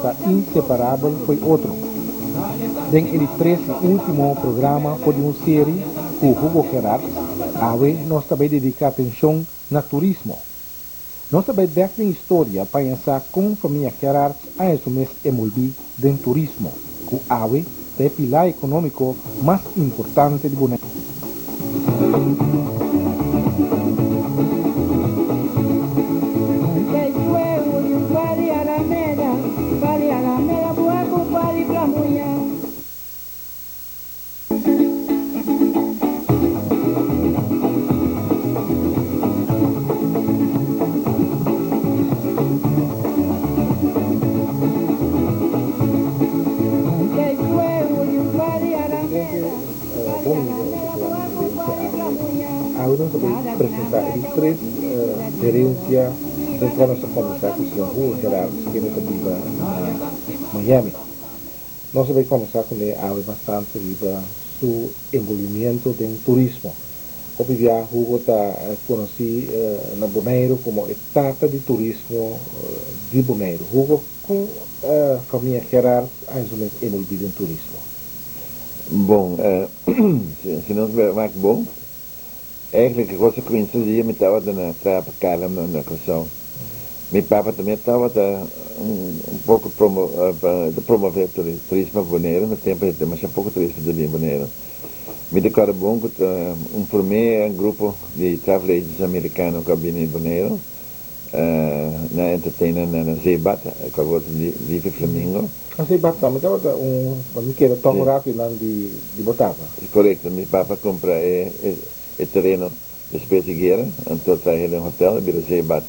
ta inseparabel fo'i otro. Den e di tres i último programa for di un seri ku Hugo Gerards, awe nos ta bai dediká atenshon na turismo. Nos ta bai bèk den historia pa haña sa kon famia Gerards a haña su mes enbolbí den turismo, ku awe ta e pilá ekonómiko mas importante di Boneiru. Awe nos ta bay presenta e di tres herencia den cual nos ta combersa cu señor Hugo Gerards kende ta biba na Miami. Nos a bay combersa cune awe mas tanto riba su envolvimiento den turismo. Hopi bia Hugo ta conoci na Boneiru como e tata di turismo di Boneiru. Hugo, con famia Gerards a su mes envolvi den turismo? Bon, si nos wak bon, eigenlijk e cos a cuminsa dia mi tabata na traha pa Carlam na Curaçao. Mi papa tambe tabata un poco ta promove turismo pa Boneiru, na tempo e masha poco turismo ta bin Boneiru. Mi ta corda bon cu ta un prome grupo di travel agents americano cu a bini Boneiru na entertain nan na Zeebad, cu awor ta Lieve Flamingo. Na Zeebad tambe tabata un, mi keda tog un rato nan di bo tata. Correcto, mi papa a cumpra e tereno Despues di guera, anto trahe den hotel a bira zeebad.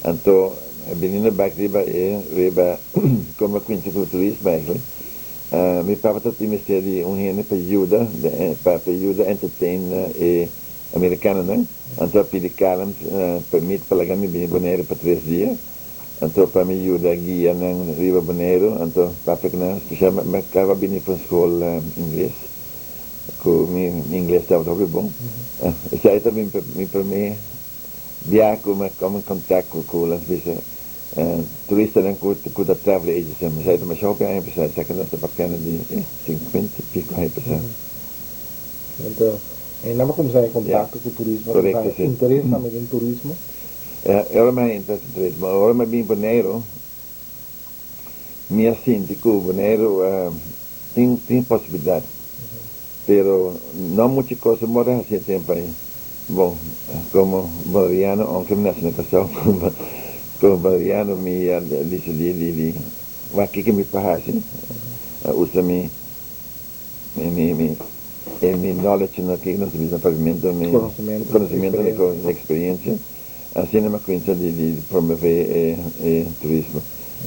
Anto biniendo bek riba e riba como a cuinsa cu turismo eigenlijk, mi papa ta tin mester di un hende pa yuda pa yuda entertain e americanonan. Anto a pidi Carmen permit pa laga mi bini Bonaire pa tres dia. Anto pa mi yuda guia nan riba Bonaire. Anto papia cu nan special mi caba bini for school ingles. Ku mi ingles tabata hopi bon. Esei ta mi promé bia ku mi a kòm en kontakto ku laat bisa turistanan ku ta travel agency. Esei ta masha hopi aña pasá. Esaki nos ta papiando di sinkuenta i piko aña pasá. Anto e nan a kuminsá e kontakto ku turismo, Korekto, si. Interes tambe den turismo? E ora mi a interes den turismo. Ora mi a bini Boneiru, Mi a sinti ku Boneiru tin tin posibilidat, pero no muchu kos a morde hasi e tempu ei. Bon, komo boneriano, ounke mi nase na Kòrsou, komo boneriano mi a disidí di di wak kiko mi por hasi, a usa mi mi mi mi knowledge na kiko nos ta bisa na papiamentu, mi konosementu, mi eksperensia. Asina mi a cuminsa di promove e turismo.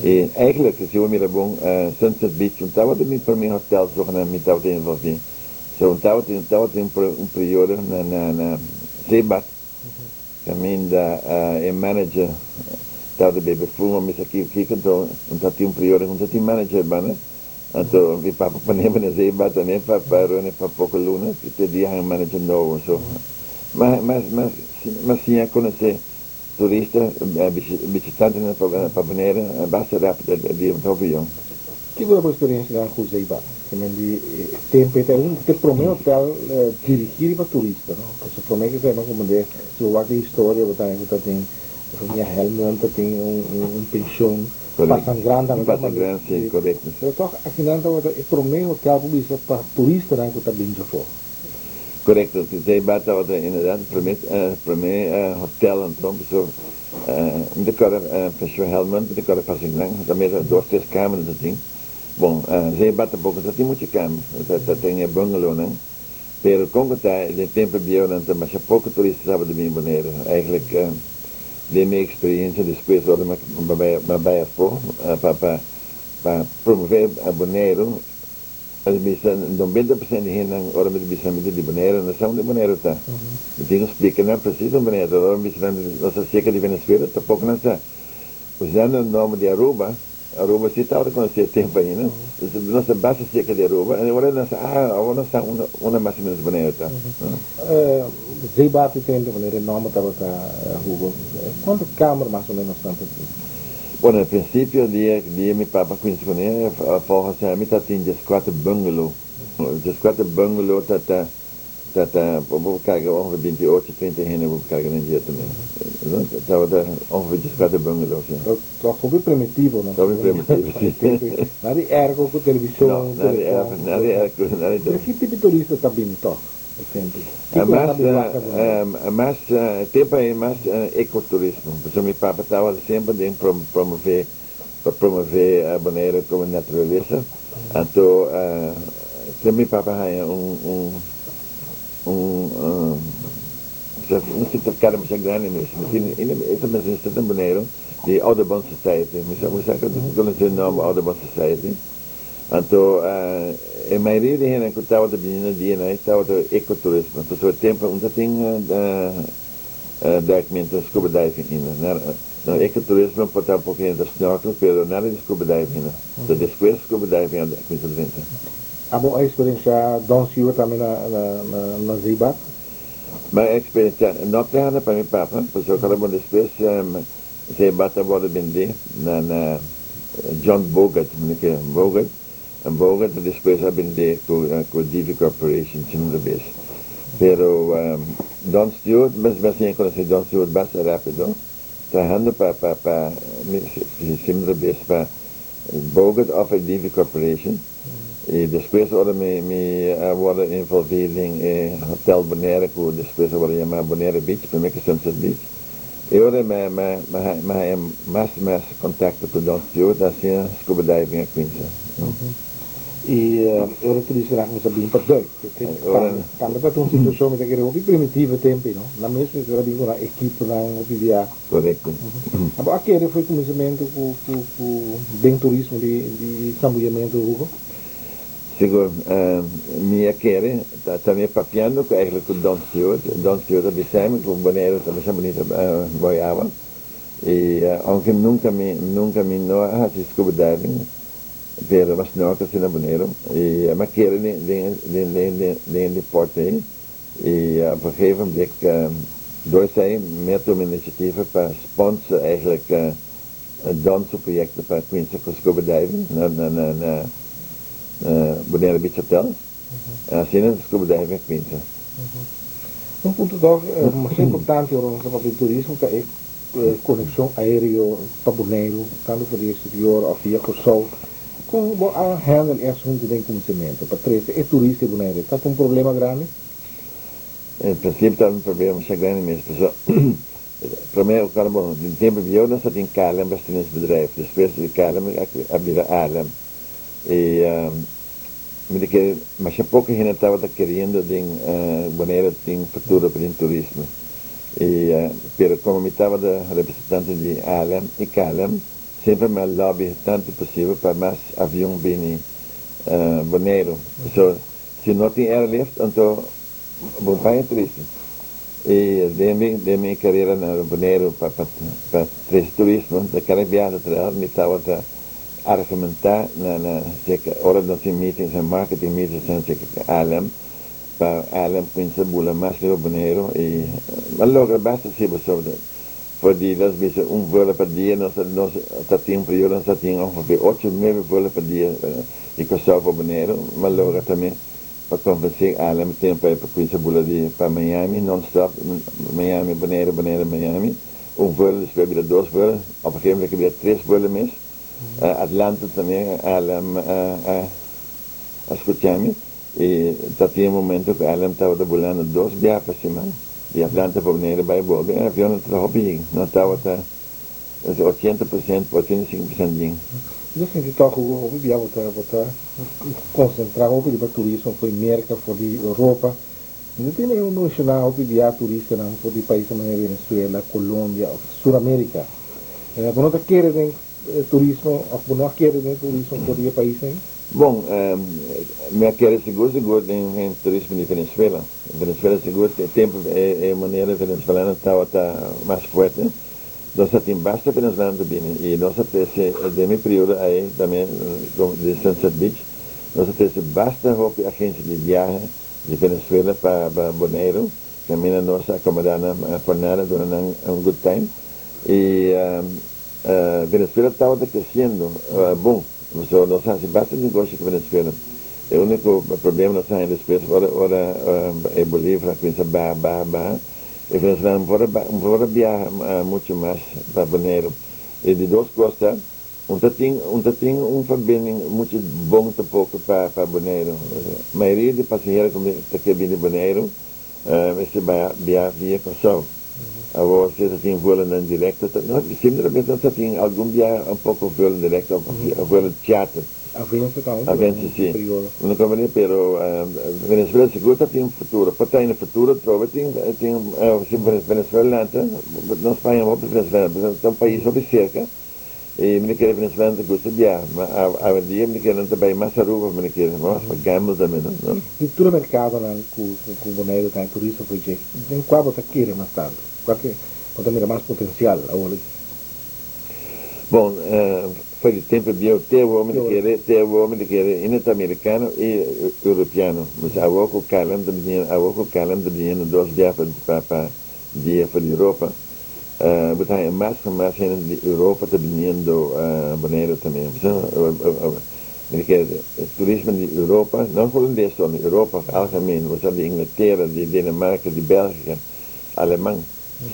Y eigenlijk si bo mira bon Sunset Beach un tabata mi prome hotel zogenaamd mi tabata envolvi. So un tabata tabata un periodo na na na Zeebad caminda e manager tabata bebe fuma mi sa kico anto un tabatin un periodo un tabatin manager banda anto mi papa ponemi na Zeebad tambe pa pa rone pa poco luna te dia hanga manager nobo so Mas mas mas mas siña konosé turista, bishitantenan pa Bonaire basta rápido di un hopi yòn. Kiko ta bo eksperensianan ku Zeebaar? Ke men di e tempu ei ta un di e promé hotel dirigí riba turista, no? Pasobra promé ke esei nan komprendé si bo wak e historia bo ta haña ku ta tin famia Helmond ta tin un penshon, Pasan Gran tambe ta Pasan Gran, si, korekto. Pero tòg akinan tabata e promé hotel ku bisa pa turistanan ku ta bin djafó. Korekto, Zeebaar tabata inderdaad e prome prome hotel anto pasobra mi ta kòrda Pension Helmond, mi ta kòrda Pasinglang, tambe ta dos tres kamer ta tin. Bon, Zeebaar tampoko no ta tin muchu kamer, ta tin e bungalownan, pero kon ku ta den tempu bieunan ta masha poko turista tabata bin Boneiru. Eigenlijk den mi eksperiencia despues ora mi a bai afó pa pa promove Boneiru, Nos bisa 90% di hendenan ora mi ta bisa nan mi ta di Boneiru, no sa unda Boneiru ta. Mi tin ku splika nan presis unda Boneiru ta. Ora mi bisa nan nos ta serka di Venezuela, tampoko nan sa. Usando e nomber di Aruba, Aruba si tabata konosé e tempu ainda, nos ta basta serka di Aruba, en ora nan sa, ah, awor nos sa unda unda mas o menos Boneiru ta. Zeebaard di tempu, manera e nomber tabata, Hugo, kuantu kamer mas o menos nan ta tin? Bueno, na prinsipio dia dia mi papa kuminsá kuné, volgens mi tabatin 14 bungalow. 14 bungalow ta ta ta ta bo por karga ongeveer 28, 30 hende bo por karga den dje tambe. Tabata ongeveer 14 bungalows, ja. Ta hopi primitivo, no? Hopi primitivo, si. Nada di airco ku televishon, No, nada di airco, nada di airco, nada di Pero ki tipo di turista ta bini tòg, e tempu? Kiko Mas, ta bin wak Boneiru? Mas tempu ei mas ekoturismo. Pasobra mi papa tabata semper den promové pa promové Boneiru komo naturalesa. Anto te mi papa haña un sertifikado masha grandi mes. Mi tin e ta mester na Boneiru di Audubon Society. Mi sa ku konosé e nòmber Audubon Society. Anto e mayoria di hende ku tabata bini na dia ei tabata ekoturismo. Pasobra e tempu no tatin duikmentu, scuba diving ainda. No, ekoturismo por ta poko hende ta snorkel, pero nada di scuba diving ainda. So despues scuba diving a kuminsá drenta. Abo a eksperensiá Don Stewart tambe na Zeebad? Mi a eksperensiá, no trahando pa mi papa, pasobra kada bon despues Zeebad a wòrdu bendé na John Bogart, meneer Bogart. Bogart despues a bendé ku DV Corporation, si no ta bes. Pero Don Stewart, mi a siña konosé Don Stewart basta rápido, trahando pa, si no ta bes, pa Bogart òf DV Corporation. I despues ora mi a wòrdu envolví den e Hotel Bonaire, ku despues a wòrdu yamá Bonaire Beach, promé ku Sunset Beach. I ora mi haña mas mas kontakto ku Don Stewart, asina scuba diving a kuminsá. I ora turistanan a kuminsá bin pa duik. Tambe ta un situashon mi ta kere hopi primitivo e tempu ei, no? Nan mes mester a bin ku nan ekiponan hopi bia. Korekto. Abo a kere for e kuminsamentu ku den turismo di sambuyamentu, Hugo? Sigur, mi a kere, tambe papiando ku eigenlijk ku Don Stewart. Don Stewart a bisa mi ku Boneiru ta masha bunita bou awa. I aunke nunka mi no a hasi scuba diving, pero m'a snorkel si na Boneiru. I mi a kere den deporte ei. I op een gegeven moment, door esei mi a tuma inisiativa pa sponsor eigenlijk Don su proyekto pa kuminsá ku scuba diving na Bonaire Beach Hotel. Asina scuba diving a kuminsá. Un punto toch mas importante ora nos ta papia di turismo ta e konekshon aéreo pa Boneiru, tantu for di eksterior òf via Kòrsou. Kon bo a handle e asuntu den kuminsamentu pa trese e turista di Boneiru? Ta un problema grandi? En prinsipio ta un problema masha grandi mes, pasobra promé ku bon, den tempu bieu nos tatin KLM Bestindingsbedrijf, despues di KLM a bira ALM. I mi ta kere masha poko hende tabata keriendo den Boneiru tin futuro pa den turismo. I pero komo mi tabata representante di ALM i KLM, semper mi a lobby tantu posibel pa mas avion bini Boneiru. So si no tin airlift, anto bo no paña turista. I den mi karera na Boneiru pa trese turismo, kada biaha atrás mi tabata argumentá na ora nos tin meetings en marketing meetings na ALM pa ALM kuminsá bula mas riba Boneiru, i a logra basta si pasobra for di nos bisa un vuelo pa dia, nos tatin un periodo nos tatin ongeveer 8, 9 vuelo pa dia di Kòrsou pa Boneiru. M'a logra tambe pa konvensé ALM tempu pa kuminsá bula di pa Miami non-stop, Miami Boneiru, Boneiru Miami, un vuelo, despues bira dos vuelo, op een gegeven moment bira tres vuelo mes. Atlanta tambe ALM a skucha mi i tatin un momento ku ALM tabata bulando dos biaha pa siman di Atlanta pa Boneiru bai bolbe. E avion tabata hopi yen, no tabata 80%, 85% yen. Mi ta sinti toch, Hugo, hopi bia bo ta konsentrá hopi riba turismo for di Merka, for di Europa. Mi no tin menshoná hopi bia turistanan for di paisnan manera Venezuela, Colombia òf Suramérika. Bo no ta kere den turismo òf bo no a kere den turismo for di e paisnan? Bon, mi a kere sigur sigur den turismo di Venezuela. Venezuela sigur, tempu e moneda venezolano tabata mas fuerte. Nos tin basta venezolano ta bini i nos a trese den mi periodo ei tambe di Sunset Beach, nos a trese basta hopi agensia di biahe di Venezuela pa Boneiru, kaminda nos a akomodá nan por nada, duna nan un good time. I Venezuela tabata creciendo bon, so nos a haci basta negoshi cu Venezuela. E unico problema nos a haya despues ora ora e bolivar a cuminsa baha baha baha e venezolano no por a no por a biaha mucho mas pa Boneiru. E di dos cos ta un ta tin un ta tin un verbinding mucho bon tampoco pa pa Boneiru. Mayoria di pasahero cu ta kier bini Boneiru Mester bai biaha via Kòrsou. Awor si ta tin vuelonan direkto ta no siempre ta bes ta tin algun biaha un poko vuelo direkto of vuelo charter. Avenza tambe por un Avenza si. periodo. No konveni pero Venezuela sigur ta tin futuro. Por ta in e futuro atrobe tin tin si Venezuela lanta nos paña hopi Venezuelano ta un pais hopi serka. E mi kere venezolano ta gusta biaha, ma awendia mi kere nan ta bai mas Aruba, mi kere mas pa gamble tambe no, no? Di tur e mercadonan cu Boneiru ta e turismo for dje, den cua bo ta kere mas tanto? Cua ke bo ta mira mas potencial awor aki? Bon, for di tempo bieu te awor mi ta kere, te awor mi ta kere ina ta americano y europeano. Mas awor cu KLM ta biniendo, awor cu KLM ta biniendo dos biaha pa pa dia for di Europa, Bo ta haña mas ku mas hende di Europa ta biniendo Boneiru tambe. Mi ta kere turismo di Europa, no hulandes so, di Europa algemeen, bo sa di Inglatera, di Dinamarka, di Bèlgika, Aleman,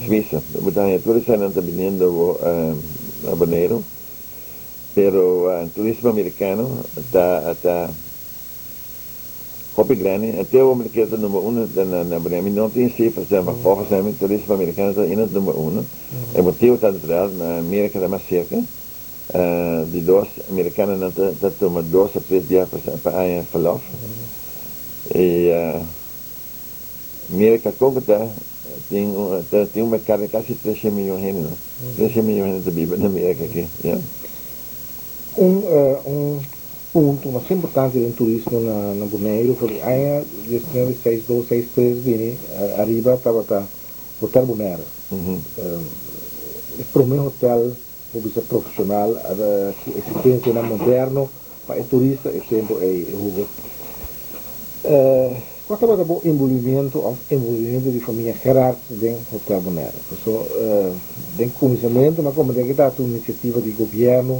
Suisa. Bo ta haña tur eseinan ta biniendo Boneiru. Pero turismo amerikano ta ta. Hopi grandi. E te homber kier ta number uno na Boneiru. Mi no tin cifras ya, ma volgens mi turismo americano ta ina number uno. E motibo ta natural, America ta mas cerca. Di dos, americanonan ta tuma dos of tres dia pa aña verlof. Y America con cu ta tin un mercado di casi trescientos miyon hende, no? Trescientos miyon hende ta biba na America aki, ya. Un Punto mas importante den turismo na Boneiru for di aña diesnuebe seis dos seis tres bini ariba tabata Hotel Bonaire. E prome hotel por bisa profesional ku eksigensianan moderno pa e turista e tempu ei, Hugo. Kua tabata bo enbolbimiento òf enbolbimiento di famia Gerards den Hotel Bonaire? Paso den kuminsamentu mi a komprendé ku tabata un inisiativa di gobièrnu,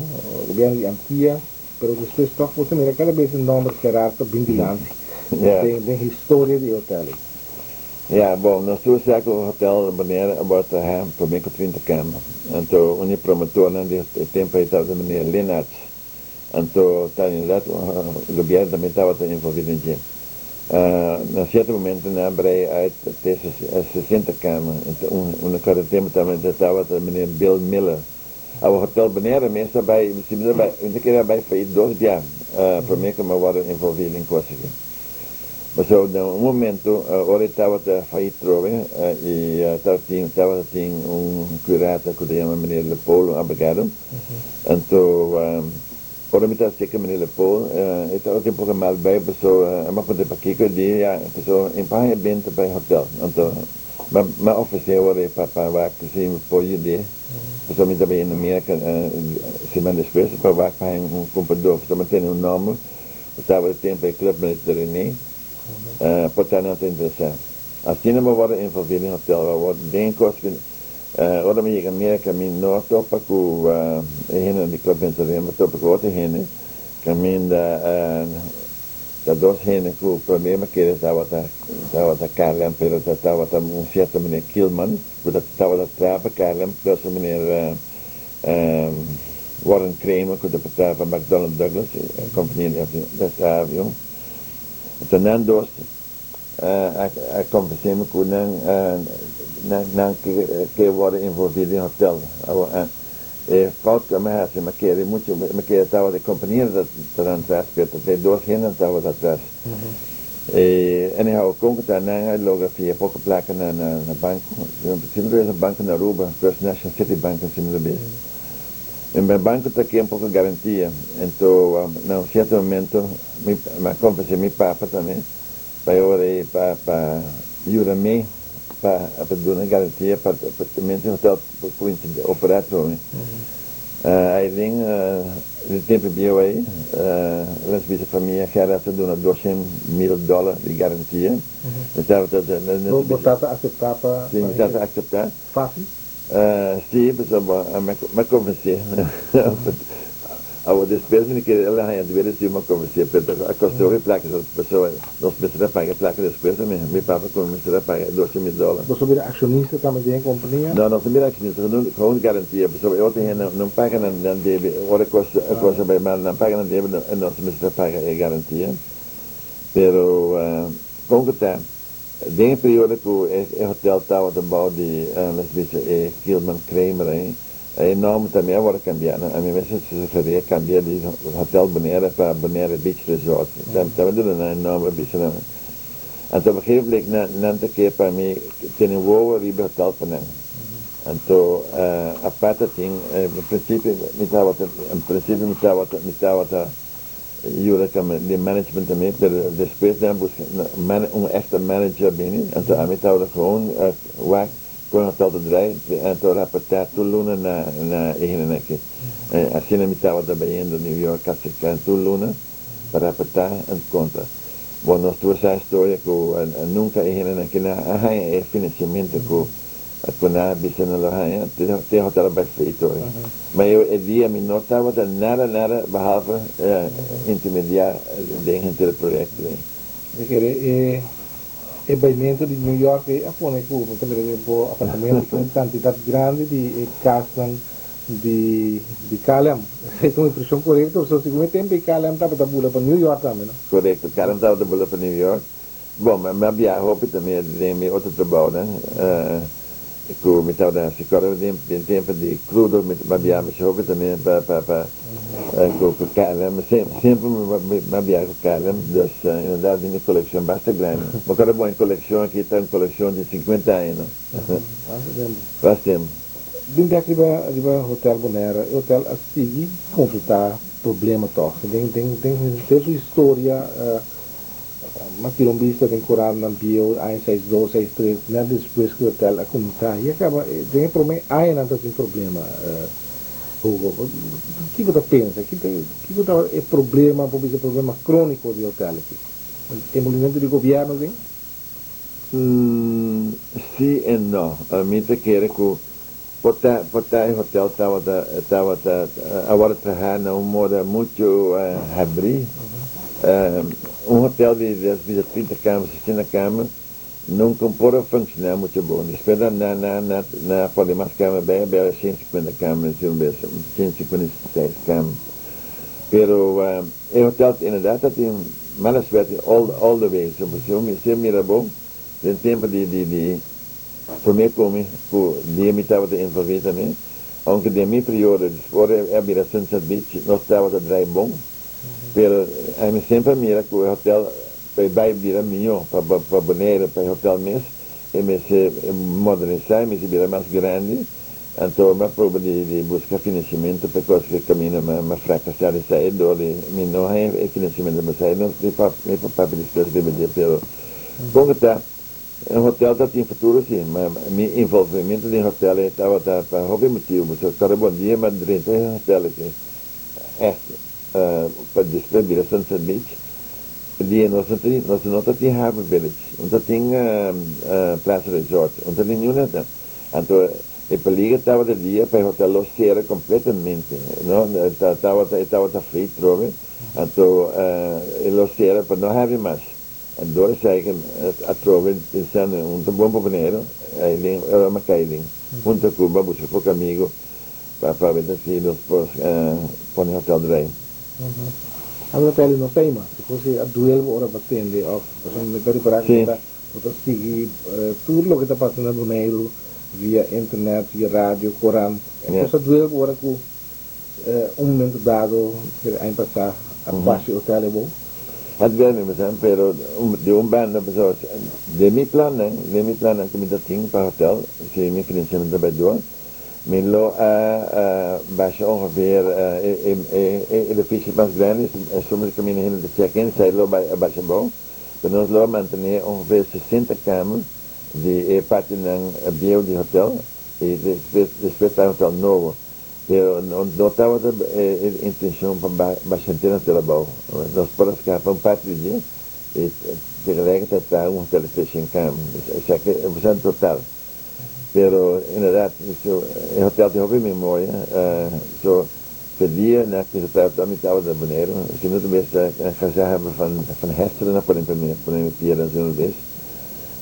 gobièrnu di Antia, pero despues tòg bo ta mira kada bes e nòmber Gerards ta bin dilanti den historia di e hotèl ei. Ya, bon, nos tur sa ku Hotel Bonaire a wòrdu trahá promé ku 30 kama. Anto un di e promotornan di e tempu ei tabata meneer Lennarts. Anto ta inderdat gobierno tambe tabata envolvi den dje. Na cierto momento nan a brei uit te 60 kamer. Un cada tempo tambe tabata meneer Bill Miller. Awo Hotel Bonaire mes a bai, si mi ta bai, mi ta kere a bai fayi dos bia prome cu mi a wordo envolvi den cos aki. Pasobra den un momento ora e tabata fayi trobe y tabatin tabata tin un curata cu ta yama meneer Lepolo, un abogado. Anto ora mi ta acerca meneer Lepolo e tabata un poco mal bay pasobra mi a puntra pakico e di ya pasobra e pa haña benta pa e hotel. Anto mi a ofrece ora e pa pa wak si mi por yude pasobra mi ta bay na Merca siman despues pa wak pa haña un cumprador pasobra mi tene un nomber. Bo tabata tin pa e club Minister René por ta nan ta interesá. Asina bo wòrdu envolví den hotel awor den kos ku ora mi yega Merka mi no a topa ku e hendenan di club Minister René, mi a topa ku otro hende kaminda ta dos hende ku promé mi a kere tabata tabata KLM pero ta tabata un sierto meneer Kielman ku ta tabata traha pa KLM plus un meneer Warren Kramer ku ta traha pa McDonnell Douglas, e kompania di avion, ta traha avion. Anto nan dos a konvensé mi ku nan nan ke wòrdu envolví den hotel. Awor, e fout ku mi a hasi, mi a kere muchu, mi kere tabata e kompania ta nan tras, pero ta e dos hendenan tabata atras. E anyhow, kon ku ta nan a logra fia poko plaka na na banko. Si no ta bes banko na Aruba, First National City Bank si no ta bes. E banko ta ke un poko garantia. Ento na un sierto momento mi a konvensé mi papa tambe pa e ora ei pa pa yuda mi pa pa duna garantia pa pa mientras e hotel por kuminsá operá atrobe. Aileen di tempu bieu ei las bisa famia Gerard ta duna doshen mil dòler di garantia. Mi tabata Bo tata aseptá pa Sí, mi tata aseptá. Fásil? Sí, pasobra bo m'a konvensé. Awor despues mi kere el a haña duele si m'a konvensé, pero a kosta hopi plaka pasobra nos mester a paga e plaka despues tambe. Mi papa ku mi mester a paga e doce mil dòler. Boso bira akshonista tambe den e kompania? No, nos no bira akshonista, gewoon garantia pasobra e otro hende no paga nan debe. Ora e kos a bai mal nan paga nan debe, nos mester a paga e garantia. Pero kon ku ta? Den e periodo ku e hotel tabata bou di, nos bisa, e Gilman Kramer ei, e nòmber tambe a wòrdu kambiá. Ami mes a sugerí a kambia di Hotel Bonaire pa Bonaire Beach Resort. Tambe duna nan e nòmber, bisa nan. Anto op een gegeven ogenblik nan ta ke pa mi tene wowo riba e hotel pa nan. Anto apart a tin, en prinsipio mi tabata, en prinsipio mi tabata, mi tabata. Yuda kami den management tambe, pero despues nan a buska un extra manager bini, anto ami tabata gewoon wak kon hotel ta draai, anto raporta tur luna na na e hendenan aki. Asina mi tabata bayendo New York kasi tur luna pa raporta en konta. Bon, nos tur sa e storia ku nunka e hendenan aki nan a haña e financiamento ku Ku nan a bisa nan lo haña, te hotel a bai frito. Ma e dia mi no tabata nada nada behalve intermediá den henter e proyekto ei. Mi kere e e baimentu di New York ei a pone ku mi ta mira den bo apartamento ku un kantidat grandi di e kasnan di di KLM. Esei ta un impreshon korekto? Pasobra segun e tempu ei KLM tabata bula pa New York tambe, no? Korekto, KLM tabata bula pa New York. Bon, mi a biaha hopi tambe den mi otro trabounan ku mi tabata hasi. Kòrda mi den tempu di krudo mi a biaha masha hopi tambe pa pa pa ku KLM. Semper mi a biaha ku KLM, dus inderdaad mi tin un kolekshon basta grandi. Mi kòrda bon e kolekshon aki ta un kolekshon di sinkuenta aña no. Basta tempu. Basta tempu. Bin bek riba riba Hotel Bonaire, e hotel a sigui konfrontá problema tòg. Den den den henter su historia M'a tira un bista den korantnan bieu aña seis dos, seis tres, nèt despues ku e hotel a kuminsá. I a kaba den e promé añanan ta tin problema, Hugo. Kiko ta pensa? Kiko ta e problema, por bisa problema króniko di e hotel aki? Enbolbimentu di gobièrnu den? Sí en no. Mi ta kere ku por ta por ta e hotel tabata tabata a wòrdu trahá na un moda muchu habrí. Un hotel di des bisa trinta kamer, sesenta kamer nunka por a funshoná muchu bon. Despues nan nan nan nan nan a pone mas kamer bai a bira shen sikuenta kamer si un bes 156 kamer. Pero e hotel inderdat ta tin mala suerte all all the way. Si mira bo den tempu di di di Promé ku mi ku dia mi tabata envolví tambe, ounke den mi periodo ora e a bira Sunset Beach nos tabata drai bon, pero ami semper a mira ku e hotel pa e bai bira mihó pa pa Boneiru, pa e hotel mes e mester modernisá, e mester bira mas grandi, anto mi a proba di di buska finansiamentu pa e kos ku e kaminda mi a frakasá di esei dor di mi no haña e finansiamentu pa esei, nos mi por papia despues riba dje, pero kon ku ta. E hotel ta tin futuro si, ma mi involvimento den hotel ei tabata pa hopi motibu, pasobra kada bon dia mi a drenta e hotel aki echt pa despues bira Sunset Beach. E dia nos no tin, nos no ta tin Harbor Village, no ta tin Plaza Resort, no ta tin niun hotel. Anto e peliger tabata dia pa e hotel lo sera completamente, no, tabata e tabata free trobe, anto e lo sera pa no habri mas. Dor esei ke atrobe pensando un ta bon pa Boneiru, Eileen, ora mi a kai den Punta Cuba buska poko amigo pa pa beta si nos por pone hotel drei. Ami hotel no ta mas, si por si a duel bo ora bo tende of pasobra mi ta ripara ku bo ta sigui tur loke ta pasa na Boneiru via internet, via radio, korant, e kos a duel bo ora ku Un momento dado kere aña pasá a bashi hotel e bo. A duel mi pasobra pero di un banda pasobra den mi plannan den mi plannan ku mi ta tin pa hotel si mi financiamento ta bai dor mi lo a basha ongeveer e edificio mas grandi esun ku kaminda hende ta check in esei lo bai a basha abou pero nos lo a mantene ongeveer 60 kamer di e partinan bieu di hotel i despues despues ta hotel nobo. Pero no tabata e intencion pa basha henter hotel abao. Nos por a scapa un parti di dje y tegelijkertijd traha un hotel di 300 cama. Esaki e por cent total. Pero inderdaad, so, e hotel tin hopi memoria. So, pe dia na ku ta mi tabata na Boneiru, si mi no ta bes gezaghebber van van Hesteren a pone pa mi, pone mi pia den su bes.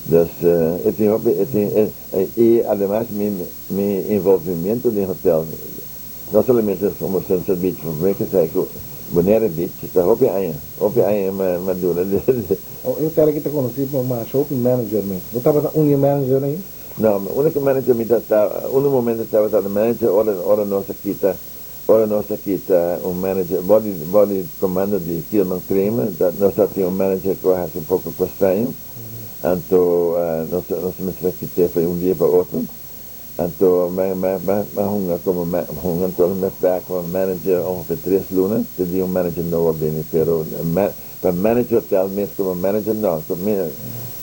Dus e tin hopi, e tin, i ademas mi mi involvimiento den hotel, no solamente como Sunset Beach, pero prome ke sai ku Bonaire Beach ta hopi aña, hopi aña mi a dura den. E hotel aki ta konosí pa masha hopi manager mes. Bo tabata un di e managernan ei? No, unico manager mi ta ta, un momento tabata un manager ora ora nos a kita, ora nos a kita un manager bou di bou di comando di Tilman Kramer, ta nos ta tin un manager cu a haci un poco costaño, anto nos nos mester a kit'e for un dia pa otro, anto mi mi mi mi a hunga como hunga anto mi a traha como manager ongeveer tres luna te dia un manager nobo a bini, pero Pa manage hotel mes como manager no, so mi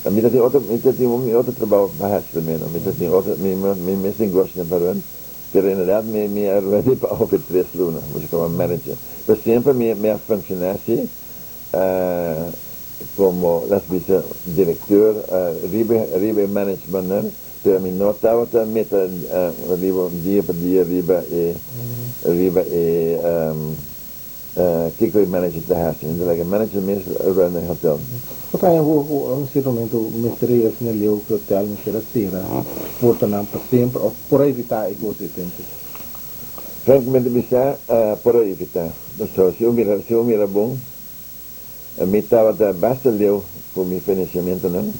mi ta tin otro mi ta tin mi otro trabao pa haci tambe no, mi ta tin otro mi mi mes negoshi nan pa run, pero inderdaad mi mi a run pa ongeveer tres luna pues como manager, pero semper mi mi a funciona asi como las bisa directeur riba riba e management nan, pero mi no tabata meta riba dia pa dia riba e riba e. Kiko e manager ta hasi? Nan ta laga e manager mes run e hotel. Bo ta haña hoor ku un sierto momento mester a yega asina leu ku e hotel mester a sera portanan pa semper òf por a evitá e kos ei tempu? Frankamente bisa, por a evitá. Pasobra si bo mira, si bo mira bon, Mi tabata basta leu ku mi financiamentonan,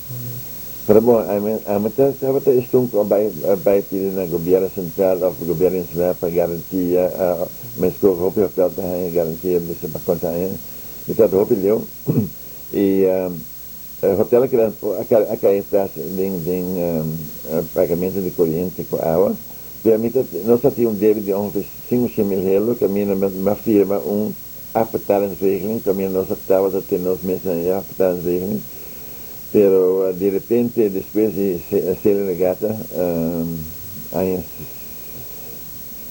pero bon, ami ami ta tabata esun ku a bai a bai pidi na gobierno sentral of gobierno insular pa garantia, meskos hopi hotel ta haña garantia bisa pa kuantu aña, mi tabata hopi leu i e hotel a keda a kai atras den den pagamento di koriente ku awa, pero mi ta nos ta tin un debe di ongeveer 500.000 helo ku ami a firma un. Afbetalingsregeling, kaminda nos a tabata tene nos mes na e afbetalingsregeling, pero di repente despues di Sailing Regatta aña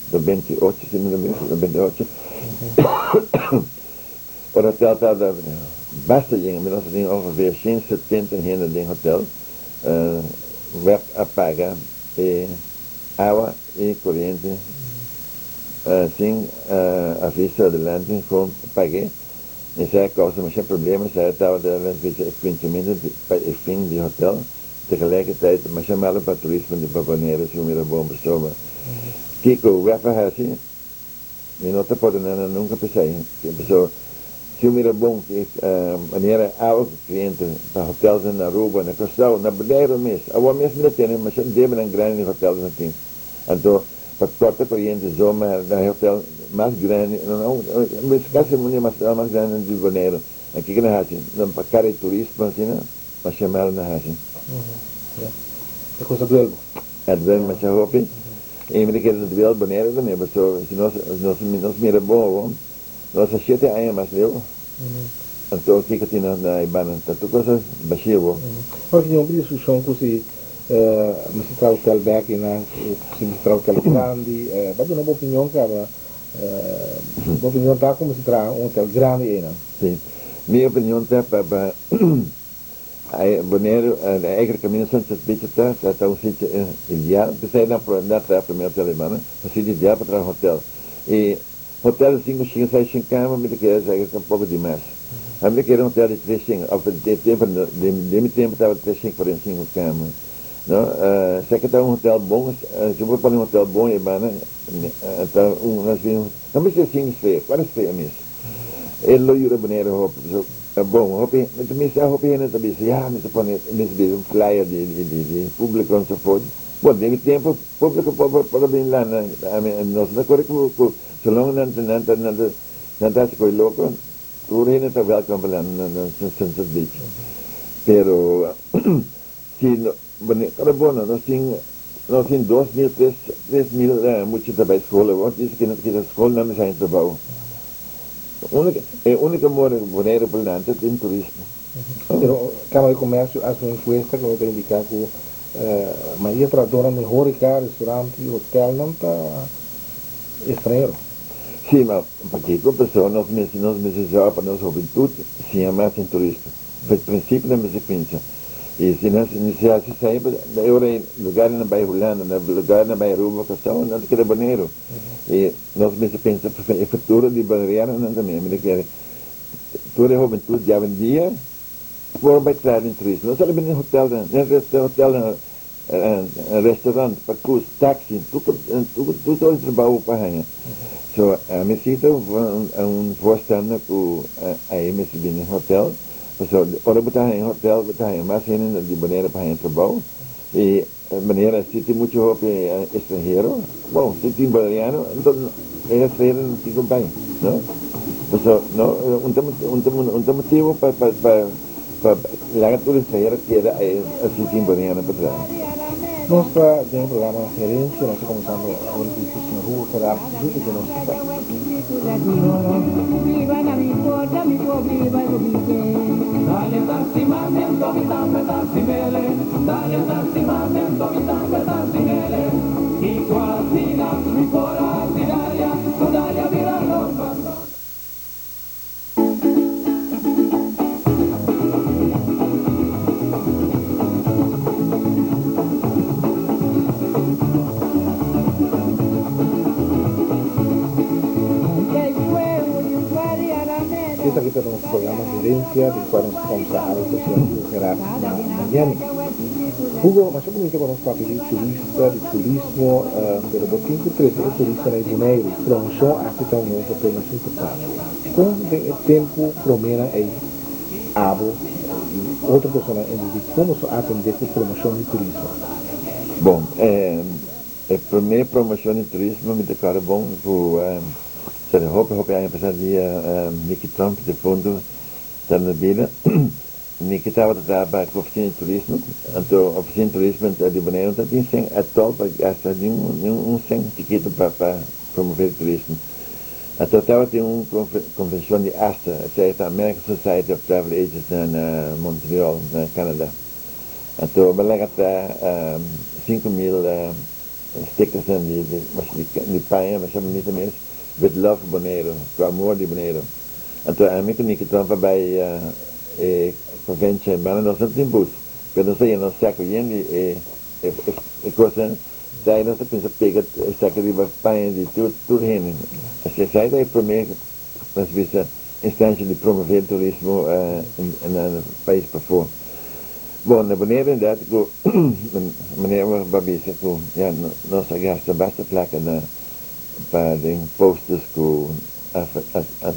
98, si mi no mis, 98, ora hotel tabata basta yen, mi nos a tin ongeveer 170 hende den hotel, web a paga e awa i koriente sin aviso adelante kon pag'é. Esei a kousa masha problema, esei tabata las bicha e kuminsamentu pa e fin di hotel. Tegelijkertijd masha malo pa turismo di Bonaire si bo mira bon pasobra kiko web a hasi mi no ta pordona nan nunka p'esei pasobra si bo mira bon manera awa ku kliente pa hotelnan na Aruba, na Kòrsou, na Bonaire mes awor mes mi ta tene masha debenan grandi di hotelnan tin. Anto pa corta coriente zomaar na e hotel mas grandi, no no casi un di e hotel mas grandi di Boneiru. En kiko nan haci? Nan pa cara e turismo asina, masha malo nan haci. Ya, e cos a duel bo. A duel masha hopi. Y mi ta kere ta duel Boneiru tambe, pasobra si nos nos nos mira bon awor, nos ta shete aña mas leu, anto kiko tin na e banda? Ta tur cos a bashia awor. Ora tin hopi discusion cu si Mester traha hotel bek y nan si mester traha hotel grandi. Bo a duna bo opinion caba. Bo opinion ta cu mester traha un hotel grandi eynan? Si. Mi opinion ta pa pa Boneiru eigenlijk Camino Sanchez Beach ta ta un sitio ideal. P'esei nan nan traha prome hotel alemana. Un sitio ideal pa traha un hotel. Y hotel di sinku shin, seis shin cama mi ta kere esaki ta un poco di mas. Ami ta kere un hotel di tres shin, of den tempo, den mi tempo tabata tres shin 45 cama, no. Esaki ta un hotel bon, si bo pone un hotel bon e banda ta un, no mester sinku strea, cuatro strea mes. E lo yuda Bonaire hopi, pasobra bon, hopi, mi sa hopi hende ta bisa, ya mi ta pone, mi ta bisa un flyer di di publico enzovoort. Bon, den mi tempo publico por por a bin landa, ami nos no ta kore ku ku solong nan nan ta nan ta nan ta hasi koe loko. Tur hende ta welkom pa nan na Sunset Beach. Pero si no kada bono nos tin nos tin 2000 tres 3000 mucha ta bai skol awor dice ke kita skol nan mester haña trabou. E uniko modo ku Boneiru por lanta tin turismo. Pero Camara di Comercio a haci un encuesta cu ta indica cu mayoria trahadornan den horeca, restaurant y hotelnan ta estranhero. Sí, ma pakiko pasobra nos mester nos mester zorga pa nos hubentud siña mas den turismo. Pues principio nan mester cuminsa. I si nan si hasi esei, e ora ei lugarnan bai Hulanda, lugarnan bai Aruba, Kòrsou, nan ta keda Boneiru. I nos mester pensa e futuro di bonerianonan tambe. Mi ta kere tur e hobentut djawendia por bai traha den turismo, no solamente den hotelnan, den hotelnan, restaurant, pakus, taxi, tur tur soort di trabou bo por haña. So ami si ta un voorstander ku ai mester bini hotel, pasobra ora bo ta haña hotel bo ta haña mas hende di Bonaire pa haña trabou i manera si tin muchu hopi estranhero, bon si tin boneriano enton e estranhero no tin ku bai no, pasobra no un ta un ta motibu pa pa Pa laga tur estranhero keda ei si tin boneriano pa traha. Nos ta den e programa Herencia, nos ta comenzando awor aki cu señor Hugo Gerard Jupe den nos café. Esaki ta nos programa Herencia di cua nos ta comsa awe cu señor Hugo Gerard na Miami. Hugo, masha bunita cu nos papia di turista, di turismo, pero bo tin cu trece e turista na e Boneiru. Promocion aki ta un papel masha importante. Kon den e tempu proménan ei abo i otro personanan envolví komo so atendé ku promoshon di turismo? Bon, e promé promoshon di turismo mi ta kòrda bon ku ta di hopi hopi aña pasá dia Nicky Tromp defuntu ta na bida. Nicky tabata traha pa ku ofisina di turismo, anto ofisina di turismo di Boneiru no ta tin sèn atòl pa gasta niun un sèn chikitu pa promové turismo. Anto tabatin un konvenshon di asta, esei ta American Society of Travel Agents na Montreal, na Canada. Anto mi a laga traha 5000 stickersnan di paña masha bunita mes, With Love Boneiru, ku amor di Boneiru. Anto ami ku Nicky Tromp a bai e konvenshon, banda nos no tin bus, pero nos a yena nos saku yen di e kosnan. Esei nos ta pensa pega esaki riba paña di tur tur hende. Esei ta e prome nos bisa instancia di promove turismo na pais pafó. Bon, na Bonaire inderdaad ku manera bo a bisa ku ya nos a gasta basta plaka na pa den posters ku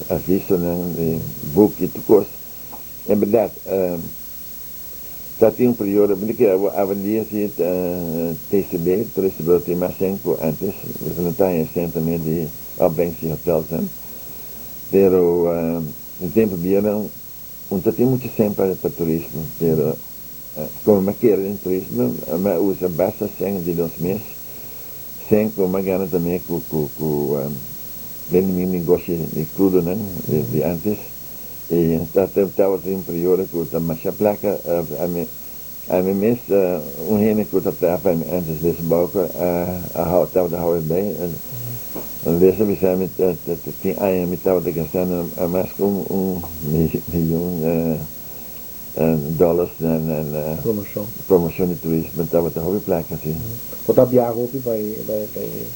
avisonan di buki tur kos. En berdad. Ta tin un periodo, mi ta kere awendia si TCB, Toeristen Bureau, tin mas sèn ku antes, pasobra nan ta haña sèn tambe di opbrengst di hotelsnan. Pero den tempu bieunan un ta tin muchu sèn pa turismo, pero komo mi a kere den turismo mi a usa basta sèn di nos mes, sèn ku mi a gana tambe ku bende mi negoshi di krudonan di antes. E ta tabata un periodo cu ta masha placa ami ami mes un hende cu ta traha pa mi antes Lesa Bouke a hou tabata hou e bay Lesa bisa mi tin aña mi tabata gastando mas cu un miyon dollars na promocion di turismo tabata hopi placa si. Bo ta biaha hopi bai bai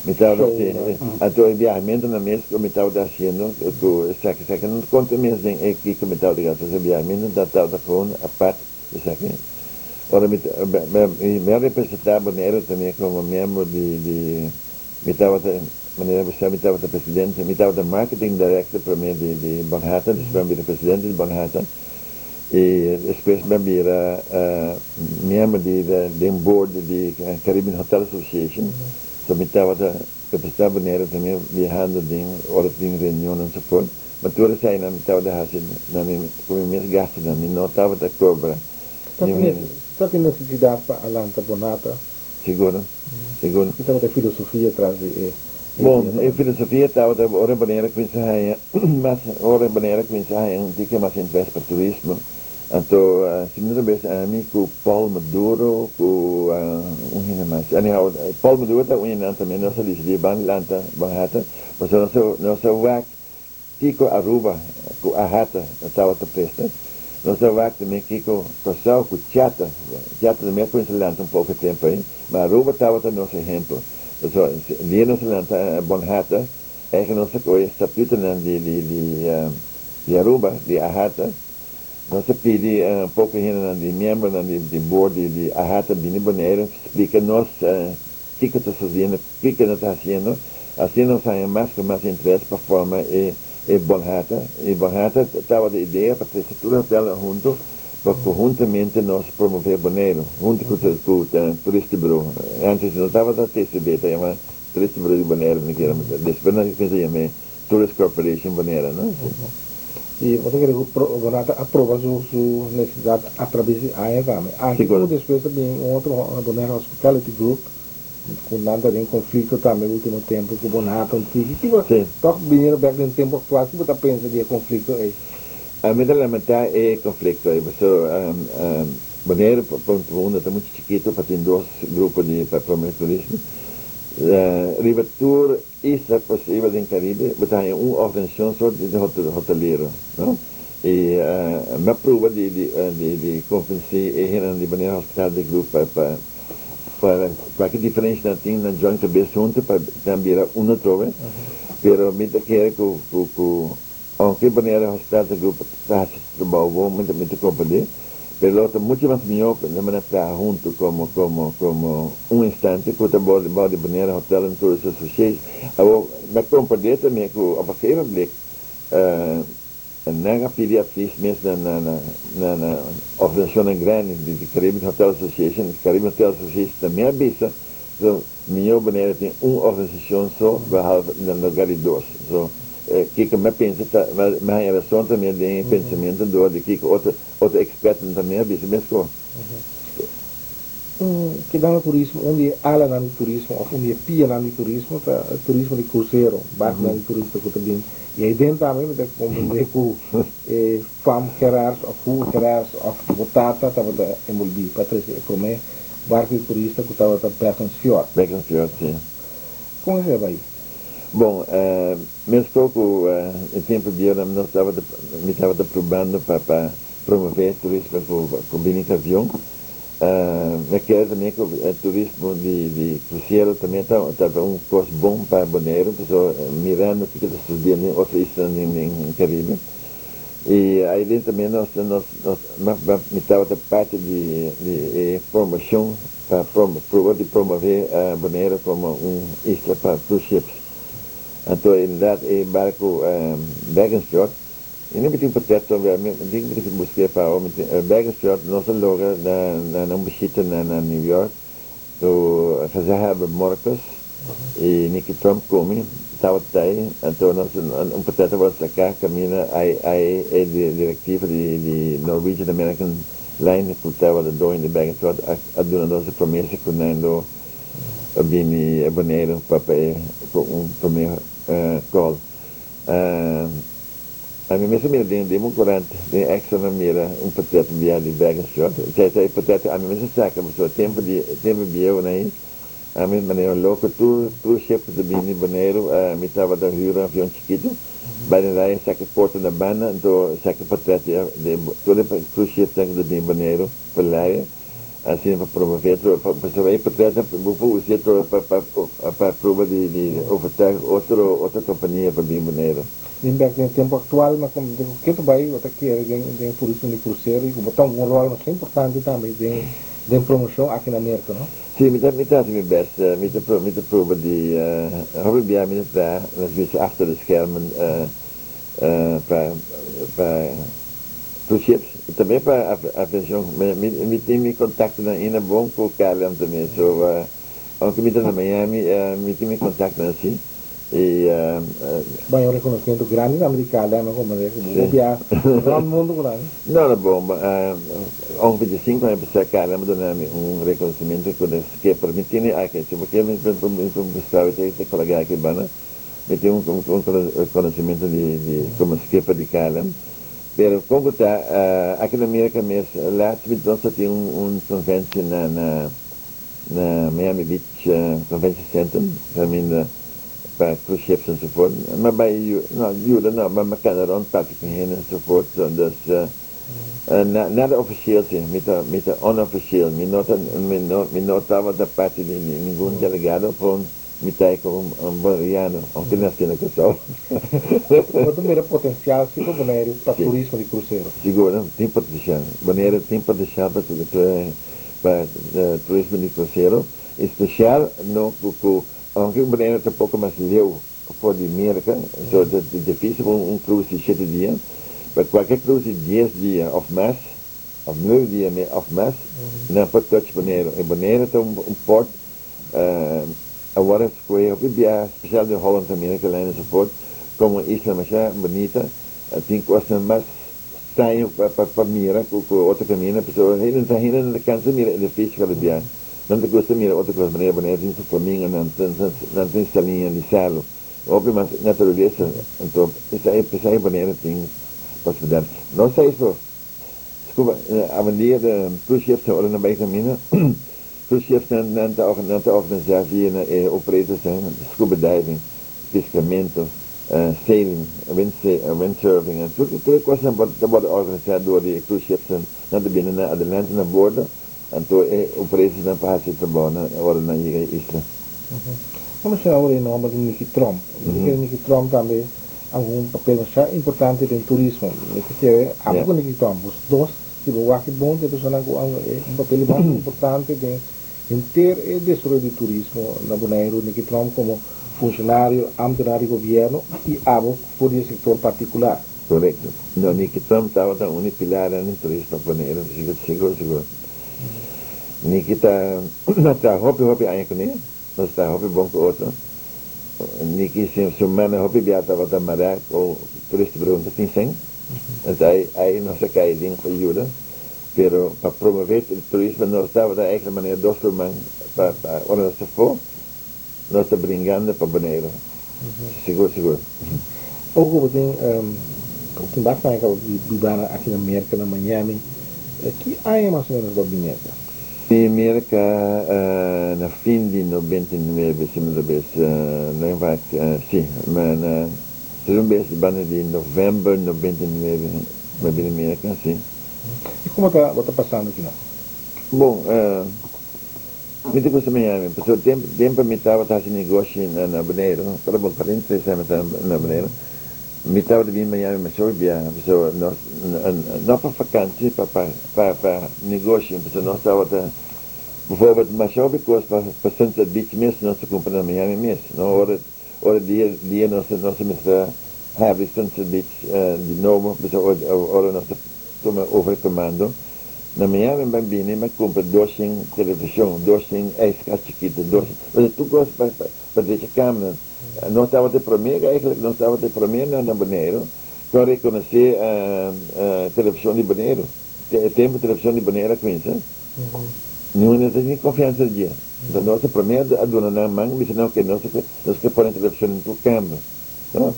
Mi tabata si anto e biahamentonan mes ku mi tabata hasiendo ku esaki esaki no ta konta mes den e kiko mi tabata gasta pasobra e biahamentonan tabata gewoon apart esaki ora mi mi a representa Bonaire tambe komo miembro di di mi tabata manera mi sa mi tabata presidente mi tabata marketing director prome di di Bonhata despues mi a bira presidente di Bonhata i despues mi a bira miembro di den board di Caribbean Hotel Association. So mi tabata representá Bonaire tambe biahando den ora tin reunionnan ensovoort. Ma tur eseinan mi tabata hasi na mi ku mi mes gastunan, mi no tabata kobra niun hende. Ta tin nesesidat pa a lanta Bonata? Sigur, sigur. Ki tabata e filosofia tras di e idea? Bon, e filosofia tabata ora Bonaire kuminsá haña mas, ora Bonaire kuminsá haña un tiki mas interes pa turismo, Anto si mi no ta bes ami ku Paul Maduro ku un hende mas. Anyhow, Paul Maduro ta un di nan tambe. Nos a disidí ban lanta ban hata pasobra nos a wak kiko Aruba ku AHATA tabata presta. Nos a wak tambe kiko Kòrsou ku CHATA, CHATA tambe a kuminsá lanta un poko tempu ei, ma Aruba tabata nos ehempel. Pasobra dia nos a lanta Bonhata, eigen nos a kohe statutonan di di di di Aruba, di AHATA, nos a pidi un poko hendenan di miembronan di di board di di AHATA bini Boneiru splika nos kiko ta sucediendo, kiko nan ta hasiendo, asina nos haña mas ku mas interes pa forma e E Bonhata, E Bonhata tabata e idea pa trese tur hotelnan hunto pa conhuntamente nos promove Boneiru hunto cu cu Toeristenbureau. Antes no tabata TCB, ta yama Toeristenbureau di Boneiru mi kere, despues nan a cuminsa yam'e Tourist Corporation Bonaire, no? Y bo ta kere cu Bonhata a proba su su necesidad atrabes di aña tambe. Aki cu despues a bin un otro Bonaire Hospitality Group. Ku nan ta den konflikto tambe ultimo tempu ku Bonhata un tiki. Ki bo tòg biniendo bèk den tempu aktual, ki bo ta pensa di e konflikto ei? Mi ta lamentá e konflikto ei pasobra Boneiru punto unda ta muchu chikitu pa tin dos grupo di pa promové turismo. Riba tur isla posibel den Karibe bo ta haña un organisashon so di hotelero, no? I mi a pruba di di konvensí e hendenan di Boneiru Hospitality Group pa pa Pa cualke diferencia nan tin nan join cabes hunto pa nan bira uno atrobe, pero mi ta kere cu cu cu aunke Bonaire Hospitality Group ta haci su trabao bon mi ta mi ta comprende, pero lo ta mucho mas miho cu nan manda traha hunto como como como un instante cu ta bao bao di Bonaire Hotel and Tourist Association. Awor mi a comprende tambe cu op een gegeven ogenblik Nan a pidi advies mes na na na organisacionnan grandi di Caribbean Hotel Association. Caribbean Hotel Association tambe a bisa cu mihor manera tin un organisacion so behalve na lugar di dos. So kico mi a pensa ta mi a haña razon tambe den e pensamento door di kico otro otro expertonan tambe a bisa mesco. Un kedando turismo, un di e alanan di turismo of un di e pianan di turismo ta e turismo di krusero, barkunan di turista ku ta bin. I ei den tambe mi ta komprendé ku e fam Gerards of Hugo Gerards of bo tata tabata enbolbí pa trese e promé barku di turista ku tabata Bergensfjord. Bergensfjord, si. Kon esei a bai? Bon, meskos ku e tempu bieu nos tabata, mi tabata probando pa pa promové turismo ku bini ku avion. Mi kere tambe ku e turismo di krusero tambe ta un kos bon pa Boneiru, pasobra mirando kiko ta sucediendo den otro islanan den Caribe. I aiden tambe nos mi tabata parti di e promocion pa proba di promove Boneiru komo un isla pa cruise ships. Anto inderdaad e barco Bergensfjord I no mi tin potret tòg, mi tin ku busk'é pa awo. Mi tin Bergenfjord, nos a logra na na un bishita na na New York ku Gezaghebber Morcos i Nicky Trump ku mi tabata ei. Anto nos un potret tabata saká kaminda ai ai e direktiva di di Norwegian American Line ku tabata doño di Bergenfjord a a duna nos e promesa ku nan lo bini Boneiru pa pa e ku un promé kòl. Ami mes a mira den den un korant, den Extra mi a mira un portret bia di Bergenschot. Esei ta e portret ku ami mes a saka pasobra tempu di tempu bieu nan ei ami manera un loko tur tur ship ku ta bini Boneiru mi tabata hür un avion chikitu bai den raya saka foto na banda anto saka portret di di tur e cruise shipnan ku ta bini Boneiru pa laria asina pa promove pasobra e portretnan bo por usa tur pa pa pa proba di di overtuig otro otro kompania pa bini Boneiru. Den bek den e tempu aktual mas ku ku ke ta bai bo ta kere den den turismo di krusero i ku bo ta un ròl masha importante tambe den den promoshon aki na Merka no? Sí, mi ta mi ta hasi mi bèst. Mi ta mi ta proba di hopi bia mi ta traha nos bisa achter de schermen pa pa cruise ships i tambe pa aviashon. Mi mi mi tin mi kontaktonan ainda bon ku KLM tambe so aunke mi ta na Miami mi tin mi kontaktonan si. E Bai un reconocimento grandi tambe di KLM como manera cu bo bia rond mundo cu nan. No no bon, ongeveer 15 aña pasá KLM a duna mi un reconocimento cu de skipper. Mi tene aki, si bo kier mi por mustra bo ta cologa aki banda. Mi tin un reconocimento di como skipper di KLM. Pero con cu ta, aki na Merca mes, laatst mi nos a tin un conventie na na. Na Miami Beach Convention Center caminda pa cruise ships enzovoort. Mi a bay no yuda no, mi a cana rond papia cu hende enzovoort. Dus. Nada ofisial si, mi ta mi ta unofisial, mi no ta mi no mi no tabata parti di ningun delegado pon mi ta komo un un boneriano, aunke nací na Kòrsou. Bo ta mira potensial si pa Boneiru pa turismo di krusero? Sigur, tin potensial. Boneiru tin potensial pa pa turismo di krusero, espesial no ku ku aunke Boneiru ta poko mas leu For di Merka, so ta dificil pa un cruise di shete dia, but cualkier cruise di dies dia of mas, of nuebe dia of mas, nan por touch Boneiru. E Boneiru ta un port, awor a scohe hopi biaha, special den Holland America Line enzovoort, como un isla masha bunita, tin cosnan mas straño pa mira cu otro caminda, pasobra hende no ta cansa mira edificio cada biaha. Nan ta gusta mira otro kos manera Bonaire tin su flamingo, nan nan tin saliña di salo, hopi mas naturalesa, anto esei p'esei Bonaire tin posibilidat. No esei so, scuba, awendia de cruise ships ora nan bai camina, cruise ships nan nan ta nan ta organisa via na e operatorsnan scuba diving, piscamento, sailing, wind windsurfing, tur tur e kosnan ta wòrdu organisa dor di e cruise ships nan ta bini na adelante na bordo. Anto e operersnan pa hasi e trabounan ora nan yega e isla. Bo menshona awor e nomber di Nicky Tromp. Mi ta kere Nicky Tromp tambe a hunga un papel masha importante den turismo. Mi ta kere abo ku Nicky Tromp, bos dos, si bo wak e bon ta e personanan ku a hunga un papel mas importante den henter e desaroyo di turismo na Boneiru. Nicky Tromp komo funshonario, ambtenaar di gobièrnu i abo for di e sektor partikular. Korekto. No, Nicky Trump tabata un di pilarnan di turismo pa Boneiru, sigur, sigur, sigur. Nicky ta, nos ta hopi, hopi aña kuné, nos ta hopi bon ku otro. Nicky su, su mama hopi bia tabata mará ku turista pregunta tin sèn, enton ai, ai nos a kai den pa yuda, pero pa promové turismo nos tabata eigenlijk manera dos ruman pa, pa ora nos ta afó, Nos ta bringando pa Boneiru. Sigur, sigur. Oko ku bo tin, bo tin basta aña kaba biba na aki na Merka, na Miami. Ki aña mas o menos bo a bin Merka? Bin Merka na fin di 99, si mi ta bes, no in fact, si, ma na segun bes banda di november 99 mi a bini Merka, si. I komo ta bo ta pasando akinan? Bon, Mi ta gusta Miami, pasobra tempu tempu mi tabata hasi negoshi na na Boneiru, tabata bon 43 aña mi ta na Boneiru, mi tabata bin Miami masha hopi biaha, pasobra nos no pa fakansi, pa pa pa pa negoshi, pasobra nos tabata bijvoorbeeld masha hopi kos pa pa Sunset Beach mes nos ta kumpra na Miami mes, no ora ora dia dia nos nos a mester habri Sunset Beach di nobo, pasobra ora nos ta tuma over komando. Na Miami mi a bini mi a cumpra doshen television, doshen ijskast chikito, doshen, o sea tur cos pa pa drecha kamernan. Nos tabata e prome, eigenlijk nos tabata e prome na na Boneiru cu a reconoce television di Boneiru. E tempo television di Boneiru a cuminsa, niun hende no tabatin confiansa di dje. Enton nos e prome a duna nan man, bisa nan ok nos nos ke pone television den tur kamer. No?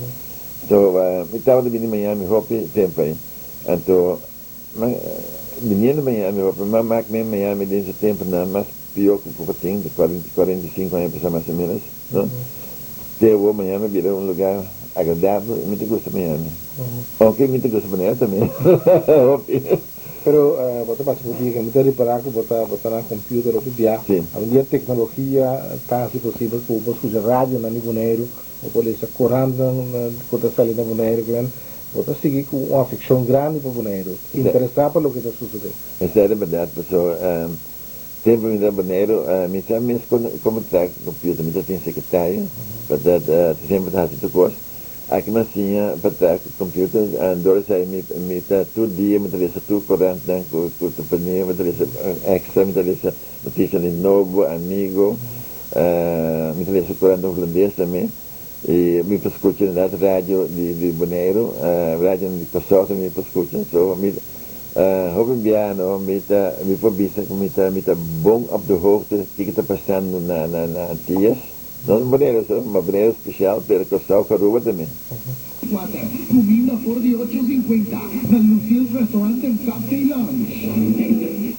So mi tabata bini Miami hopi tempo ei. Anto Ma biniendo Miami hopi, ma mak mi Miami den su temponan mas pió ku ku tin, di 45 aña pasá mas o ménos, no? Te awor Miami a bira un lugá agradabel i mi ta gusta Miami. Ounke mi ta gusta Bonaire tambe, hopi. Pero bo ta pasa por dia ke mi ta ripará ku bo ta bo ta na computer hopi bia. Sí. Awendia teknologia ta hasi posibel ku bo skucha radionan di Boneiru, bo por lesa korantnan ku ta sali na Boneiru, Bo ta sigui ku un afekshon grandi pa Boneiru, interesá pa loke ta susedé. Esei ta bèrdat, pasobra tempu mi ta na Boneiru, mi sa mes komo traha ku kompüter, mi ta tin sekretario pa ta semper ta hasi tur kos. Aki mi a siña pa traha ku kompüter, dor esei mi ta tur dia mi ta lesa tur korantnan ku ta pone, mi ta lesa Extra, mi ta lesa Notisia di Nobo, Amigo, mi ta lesa korant hulandes tambe. I mi por skucha inderdat radio di Boneiru, radio di Kòrsou tambe mi por skucha. So mi hopi biaha no mi ta mi por bisa ku mi ta mi ta bon op de hoogte kiko ta pasando na na na Antillas. No na Boneiru so, ma Boneiru spesial pero Kòrsou ku Aruba tambe. Kuater, Kuminda for di ocho sinkuenta na Lucille's Restaurant and Cocktail Lounge.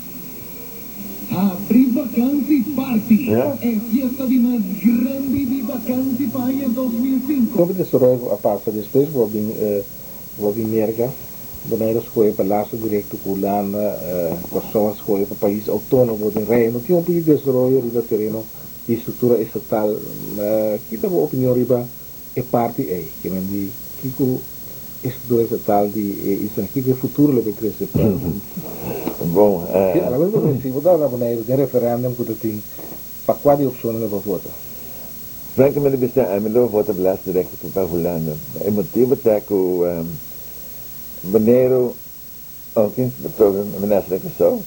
Habri Vakansi Party, e fiesta di mas grandi di vakansi pa aña 2005. Hopi desaroyo ku a pasa despues ku a bin ku a bin Merka. Boneiru a skohe pa laso direkto ku Hulanda, Kòrsou a skohe pa pais outónomo den Reino. Tin hopi desaroyo riba tereno di struktura estatal. Ki ta bo opinion riba e parti ei? Ke men di kiko e struktura estatal di e islanan, kiko e futuro lo ke trese pa. Bon. Si, alabes bo si bo ta na Boneiru den referèndum ku ta tin, pa kua di opshonnan lo bo vota? Frankamente bisa ami lo vota belasting direkto pa Hulanda. E motibu ta ku Boneiru, aunke mi nase na Kòrsou,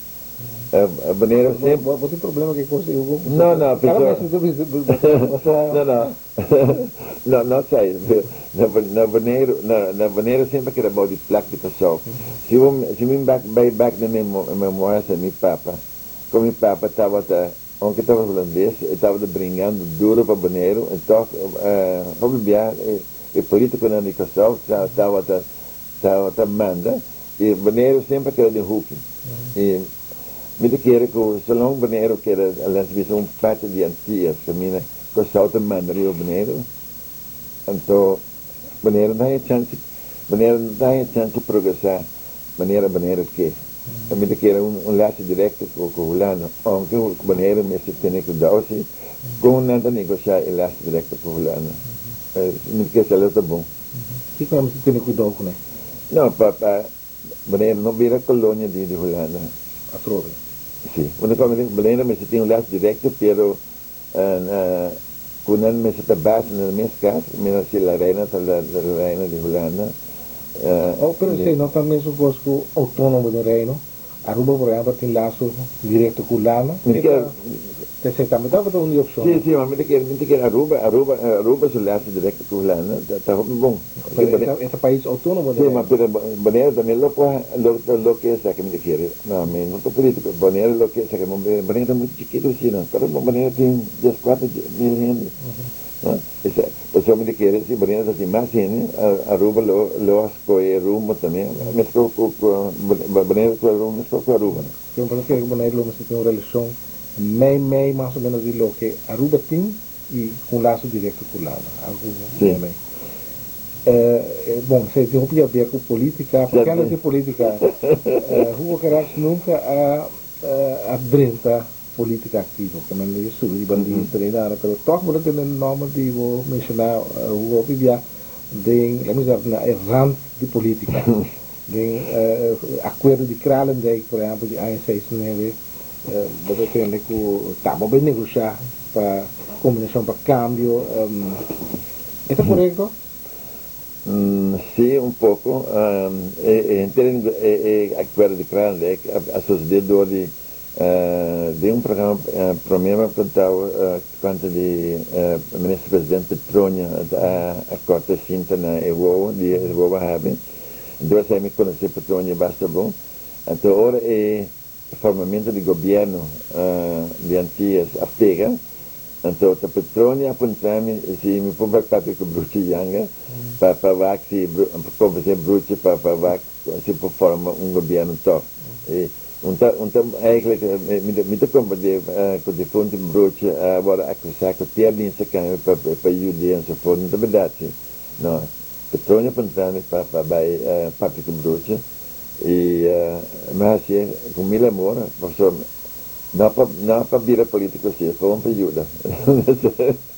Boneiru semper. Bo tin problema ku e kos ei, Hugo? No, no, Kada bes mi ta bisa bo sa. No, no, no, no esei. Na Boneiru, na Boneiru semper a keda bou di plak di Kòrsou. Si bo, si mi bai bak den mi memoria sa mi papa, kon mi papa tabata, aunke tabata hulandes, e tabata bringando duro pa Boneiru, en tòg hopi bia E politiconan di Kòrsou tabata tabata manda i Boneiru semper keda den huki. I mi ta kere ku solong Boneiru keda laat bisa un parti di Antillas kaminda Kòrsou ta manda riba Boneiru anto Boneiru no ta haña chance Boneiru no ta haña chance progresá manera Boneiru ke. Mi ta kere un laso direkto ku Hulanda ounke Boneiru mester tene kudou si kon nan ta negoshá e laso direkto ku Hulanda. Mi ta kere si algo ta bon. Kiko nan mester tene kuidou kuné? No, pa pa Boneiru no bira kolonia di Hulanda. Atrobe. Si. Boneiru mester tin un laso direkto pero ku nan mester ta basa na nan mes kas, mira si la reina ta la reina di Hulanda. Oh, pero esei no ta mesun kos ku outónomo den Reino. Aruba, por ehèmpel, tin laso direkto ku Hulanda. Mi ta kere. Ta esei tambe tabata un di opshonnan. Si, si, ma mi ta kere, mi ta kere Aruba, Aruba, Aruba su laso direkto ku Hulanda ta hopi bon. Pero e ta pais outónomo den Si, ma Reino. pero Boneiru tambe lo por, lo lo ke esaki mi ta kere. No, mi no ta polítiko. Boneiru lo ke esaki, Boneiru ta muchu chikitu asina. Pero Boneiru tin dieskuater mil hende. No? Esei, pasobra mi ta kere si Boneiru ta tin mas hende, Aruba lo lo a skohe rumbo tambe, meskos ku ku Boneiru skohe rumbo meskos ku Aruba. Yo ta kere ku Boneiru lo mester tin un relashon mei mei mas o menos di loke Aruba tin i ku un laso direkto ku Hulanda, algu mei mei. Bon, esei tin hopi haber ku politika, pakiando di politika, Hugo Gerards nunka a a drenta Politica activo, ke men di subi riba lista ni nada, pero toch bo ta tene nomber di bo menciona Hugo hopi bia den, laat me zeggen, na e rand di politica. Den acuerdo di Kralendijk, por ehempel, di aña seis nuebe, bo ta tende cu ta bo bay negocia pa combinacion pa cambio. E ta corecto? Sí, un poco. E henter e acuerdo di Kralendijk a sucede door di Den un programa prome mi a contao cuanto di Minister President Petronia a corta e cinta na e wowo di e wowo a habri. Entonces ahí mi conoce Petronia basta bon. Anto ora e formamento di gobierno di Antillas a pega, anto ta Petronia a puntra mi si mi por bai papia cu Bruce Janga pa pa wak si pa convence Bruce pa pa wak si por forma un gobierno toch. Un ta un ta eigenlijk mi ta mi ta comprende cu difunto Broertje a worde acusa cu te a bin saca mi pa pa yude enzovoort no ta berdad si no Petronia puntra mi pa pa bay papia cu Broertje y mi a hacié cu mil amor pasobra no pa no pa bira politico si gewoon pa yuda.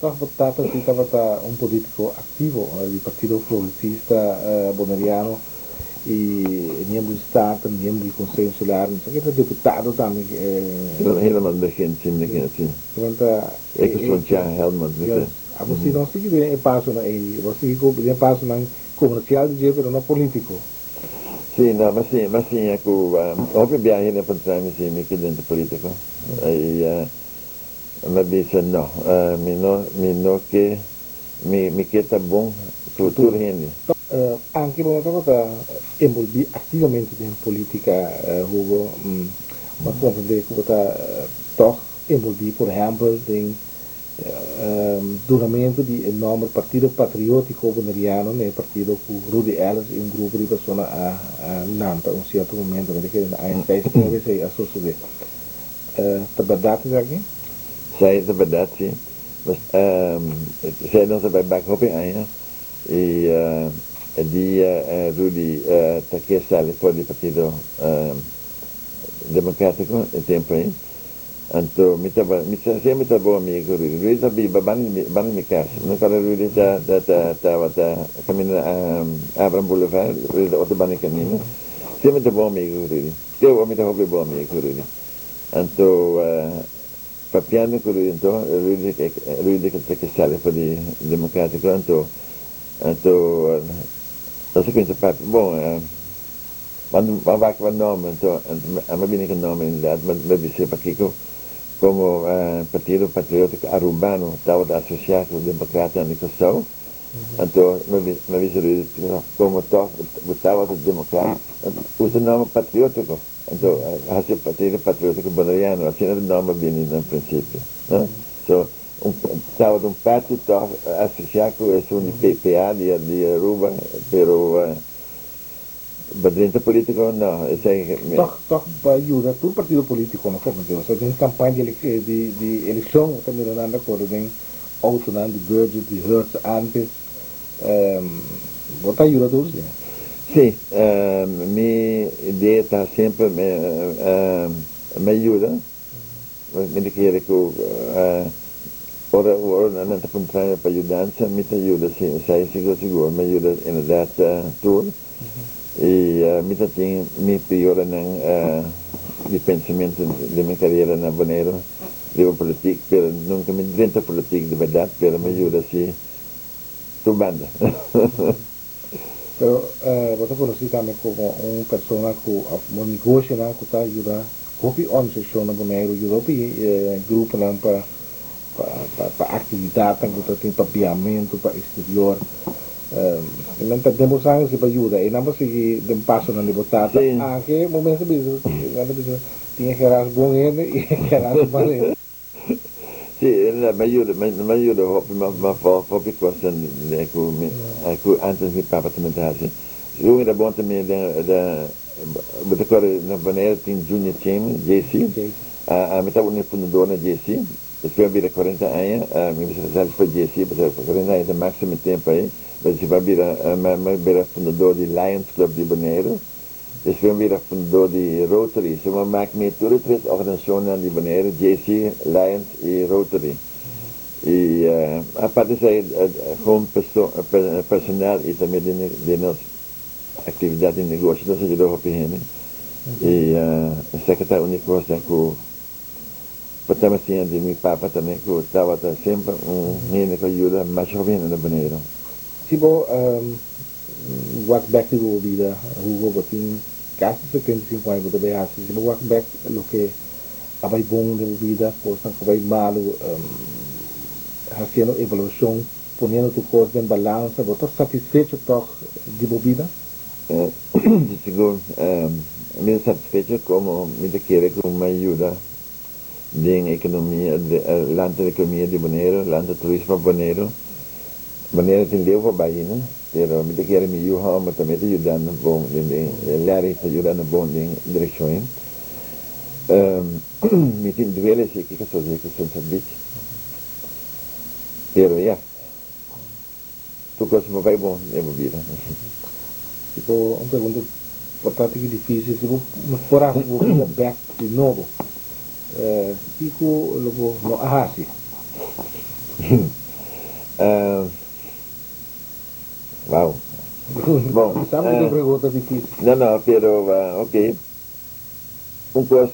Toch bo tata si tabata un politico activo di Partido Progresista Boneriano. E miembro di Staten, miembro di Conseho Insular, mi sa ke ta deputado tambe. Helemaal begin, si mi ken si. E ku Sontja Helmond, mi ke. Abo si no sigui den e pasonan ei, bo sigui ku den e pasonan komersial di dje pero no politiko. Si, no, mi a mi a siña ku hopi biaha hende a puntra mi si mi ke drenta politiko i mi a bisa no, mi no mi no ke. Mi ke ta bon ku tur hende. Anke bo no tabata enbolbí aktivamente den polítika, Hugo, bo a komprendé ku bo ta tòg enbolbí, por ehèmpel, den dunamentu di e nòmber Partido Patriótiko Boneriano na e partido ku Rudy Ellis i un grupo di persona a lanta un sierto momento, mi ta kere na aña 69 esei a sosodé. Ta bèrdat esaki? Esei ta bèrdat, sí. Esei nos a bai bak hopi aña i E dia Rudy ta ke sali for di Partido Democratico e tempo ei. Anto mi taba, mi sa semper ta bon amigo cu Rudy. Rudy ta biba banda di mi, banda di mi cas. Mi no corda Rudy ta, ta, ta, tabata caminda na Abraham Boulevard, Rudy ta otro banda di caminda. Semper ta bon amigo cu Rudy. Te awor mi ta hopi bon amigo cu Rudy. Anto papiando cu Rudy anto, Rudy, Rudy ta ke sali for di Democratico anto, anto nos a cuminsa papia, bon, Ban ban wak pa nomber anto a bini ku nomber inderdaad ma mi bisa pakiko komo Partido Patriotiko Arubano tabata asosia ku Demokratanan di Kòrsou anto mi bisa Rudy komo tòg bo tabata demokrat usa nomber patriotiko anto hasi Partido Patriotiko Boneriano asina e nomber bini na prinsipio no so tabata un parti tòg asosia ku esun di PPA di Aruba pero Ba drenta politico no, esey. Toch toch pa yuda tur partido politico no forma di osea den campaña di di di eleccion bo ta mira nan ta core den autonan di budget di Hertz antes bo ta yuda tur si? Si, mi idea ta semper mi a yuda Mi ta kere ku ora ora nan ta puntra mi pa yudansa mi ta yuda si esei sigur sigur mi a yuda inderdat tur i mi ta tin mi periodonan di pensamentu den mi karera na Boneiru riba politik pero nunka mi drenta politik di bèrdat pero mi a yuda si tur banda. Pero bo ta konosí tambe komo un persona ku òf bo negoshonan ku ta yuda hopi organisashon na Boneiru, yuda hopi gruponan pa pa aktividatnan ku ta tin pa biamentu pa eksterior. Men ta den bo sangre si pa yuda e nan pa sigui den pasonan di bo tata. Anke bo mes ta bisa, nan ta bisa tin e geras bon hende i e geras mal hende. Sí, mi a yuda, mi a yuda hopi, mi a volg hopi cosnan cu mi, cu antes mi papa tambe ta haci. Sigur mi ta bon tambe den, den, bo ta corda na Bonaire tin Junior Chamber, JC, ami tabata un di e fundadornan di JC, despues mi a bira cuarenta aña, mi mester a sali for JC, pasobra cuarenta aña ta maximo tempo ahí, pero si mi a bira, mi a bira fundador di Lions Club di Bonaire. Despues mi bira fundadó di Rotary. So mi a mak mi tur e tres organisashonnan di Bonaire, JC, Lions i Rotary. I aparte esei gewoon personal i tambe den nos aktividat di negoshi nos a yuda hopi hende. I esaki ta un di kosnan ku por ta mi a siña di mi papa tambe ku tabata semper un hende ku a yuda masha hopi hende na Boneiru. Si bo Wak bek riba bo bida, Hugo, bo tin kasi 75 aña bo ta bay hasi. Si bo wak bek loke a bay bon den bo bida, kosnan ku a bay malu, hasiendo evaluashon, poniendo tur kos den balansa, bo ta satisfecho tòg di bo bida? Di sigur, mi ta satisfecho komo mi ta kere ku mi a yuda den ekonomia, lanta ekonomia di Boneiru, lanta turismo pa Boneiru. Boneiru tin leu pa bai no, pero mi ta kere mi yu hòmber tambe ta yudando bon den den, Larry ta yudando bon den direkshon ei. Mi tin duele si kiko sosodé ku Sunset Beach, pero ya, tur kos por bai bon den bo bida. Si bo un pregunta por ta tiki difícil, si bo por hasi bo bida bèk di nobo, kiko lo bo no a hasi? Wow. Bon. Mi sa ku ta un pregunta difícil. No, no, pero ok. Un kos,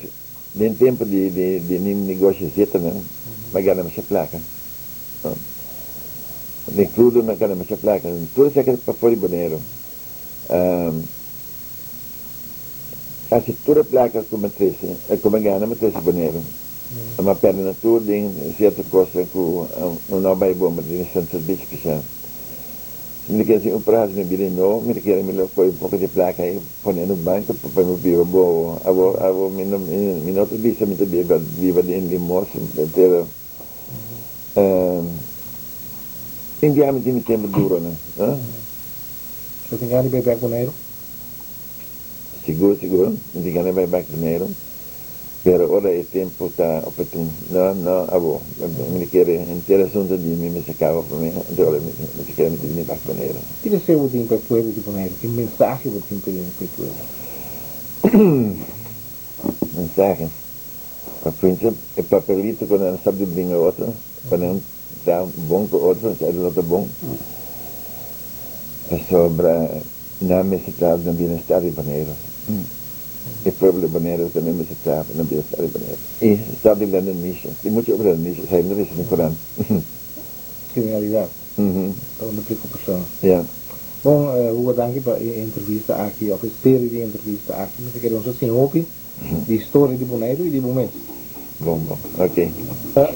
den tempu di di mi negoshi zetanan, mi a gana masha plaka. Den krudo mi a gana masha plaka. Tur esaki ta pafó di Boneiru. Kasi tur e plaka ku mi a trese, ku mi a gana, mi a trese Boneiru. Mi a perde nan tur den sierto kosnan ku no a bai bon, mi tin Sunset Beach spesial. Si mi ta kere hasi un por hasi mi bida di nobo, mi ta kere mi lo kohe un poko di plaka i pone na banko pa mi biba bobo. Awor, awor mi no, mi no ta bisa mi ta biba, biba den limos, pero un dia mi tin mi tempu duronan, no? Bo tin gana di bai bek Boneiru? Sigur, sigur, mi tin gana di bai bek Boneiru. Pero ora e tempu ta oportuno. No, no, abo, mi kere henter asuntu di mi mester kaba promé, anto ora mi mester kere mi ta bini bak Boneiru. Ki deseo bo tin pa e pueblo di Boneiru? Ki mensahe bo tin pa e pueblo? Mensahe? Pa printa e papelito ku nan sab di bringa otro, pa nan ta bon ku otro, esei lo ta bon. Pasobra nan mester traha na bienestar di Boneiru. E pueblo di Boneiru tambe mester traha pa nan bienestar di Boneiru. I stop di lenda nisha. Tin muchu obra nisha, esei no ta bisa den korant. Kriminalidat ta un preokupashon. Ya. Bon, Hugo, danki pa e entrevista aki, òf e serie di entrevista aki. Mi ta kere nos a siña hopi di historia di Boneiru i di bo mes. Bon, bon. Ok.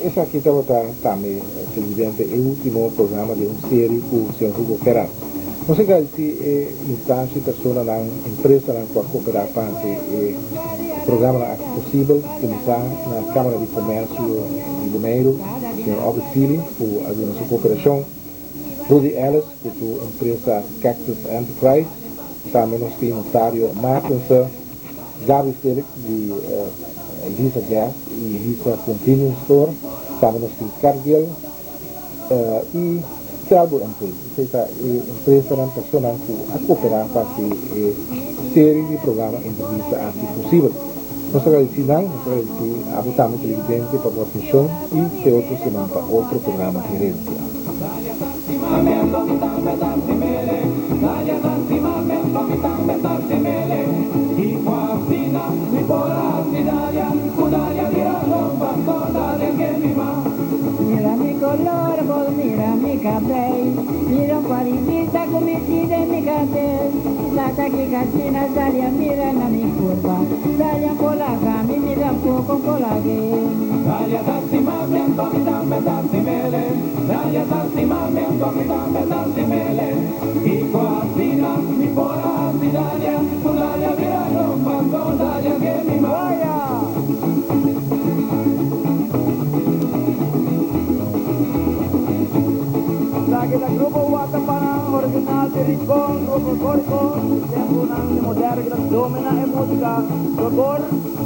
Esaki tabata tambe, televidente, e ultimo programa di un serie cu señor Hugo Gerard. Nos a gradeci e instancia y personanan, empresanan cu a coopera pa haci e programanan aki posibel, cuminsa na Camara di Comercio di Boneiru, señor Obed Sealy cu a duna su cooperacion, Rudy Ellis cu su empresa Cactus Enterprise, tambe nos tin notario Martense, Gaby Felix di Elisa Gas y Elisa Convenience Store, tambe nos tin Cargill y Telbo NV. Esey ta e empresanan, personanan cu a coopera pa haci e serie di programa entrevista aki posibel. Nos ta agradeci nan, nos ta agradeci abo tambe televidente pa bo atencion y te otro siman pa otro programa Herencia. Mira mi color, bo mira mi cabey Mira un par di bista cu mi tin den mi cabes Lata ki casina sali a mira na mi curva Sali a polaga mi mi tampoco polage. Dalia ta stima mi anto mi tambe ta stimele Dalia ta stima mi anto mi tambe ta stimele Kiko asina mi por a hasi Dalia Ku Dalia bira lomba anto Dalia ke mi maya. Esaki ta Grupo Watapana, original di Rincon, Grupo Folklorico, tempunan di moderno ki ta domina e musica. Sokor.